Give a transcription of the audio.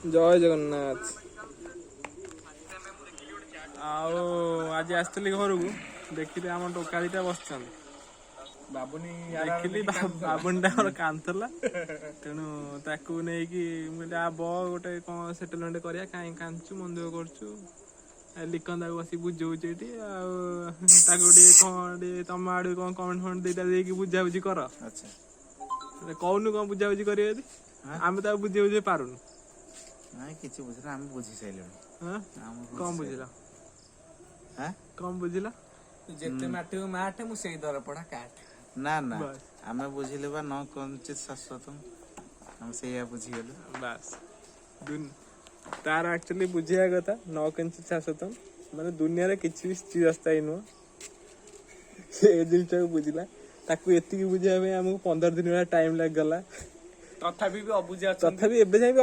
ଜୟ ଜଗନ୍ନାଥ। ଆଉ ଆଜି ଆସିଥିଲି ଘରକୁ, ଦେଖିଲି ଆମ ଟୋକା ଦିଟା ବସିଛନ୍ତି। ବାବୁନି। ଦେଖିଲି ବାବୁନଟା ଆମର କାନ୍ଥଲା। ତେଣୁ ତାକୁ ନେଇକି ମୁଁ କହିଲି, ଆ ବ ଗୋଟେ କଣ ସେଟଲମେଣ୍ଟ କରିବା, କାହିଁ କାନ୍ଦୁଛୁ, ମନ ଦୁଃଖ କରୁଛୁ। ଲିକନ ତାକୁ ବସି ବୁଝଉଛି ଏଠି। ଆଉ ତାକୁ ଟିକେ କଣ ଟିକେ ତମ ଆଡୁ କଣ କମେଣ୍ଟ ଫମେଣ୍ଟ ଦିଟା ଦେଇକି ବୁଝାବୁଝି କର। ଆଚ୍ଛା। କହୁନୁ, କଣ ବୁଝାବୁଝି କରିବେ ଯଦି? ଆମେ ତାକୁ ବୁଝେଇ ବୁଝେଇ ପାରୁନୁ। ନାଇଁ, କିଛି ବୁଝିଲା, ଆମେ ବୁଝି ସାରିଲୁଣି। ହଁ? ଆମେ କଣ ବୁଝିଲ? ହାଁ? କଣ ବୁଝିଲ? ଯେତେ ମାଟିକୁ ମାଟେ, ମୁଁ ସେଇ ଦରପୋଡା କାଠ। ନା ନା। ବାସ୍। ଆମେ ବୁଝିଲୁ ବା, ନ କିଞ୍ଚିତ ଶାଶ୍ୱତମ୍, ଆମେ ସେଇଆ ବୁଝିଗଲୁ। ବାସ୍, ତାର ଆକ୍ଚୁଆଲି ବୁଝିବା କଥା, ନ କିଞ୍ଚିତ ଶାଶ୍ୱତମ୍ ମାନେ ଦୁନିଆରେ କିଛି ବି ଚିରସ୍ଥାୟୀ ନୁହଁ। ସେ ଏ ଜିନିଷଟାକୁ ବୁଝିଲା। ତାକୁ ଏତିକି ବୁଝିବା ପାଇଁ ଆମକୁ 15 ଦିନ ଭଳିଆ ଟାଇମ ଲାଗିଗଲା। ତଥାପି ବି ଅବୁଝା ଅଛନ୍ତି। ତଥାପି ଏବେ ଯାଏଁ ବି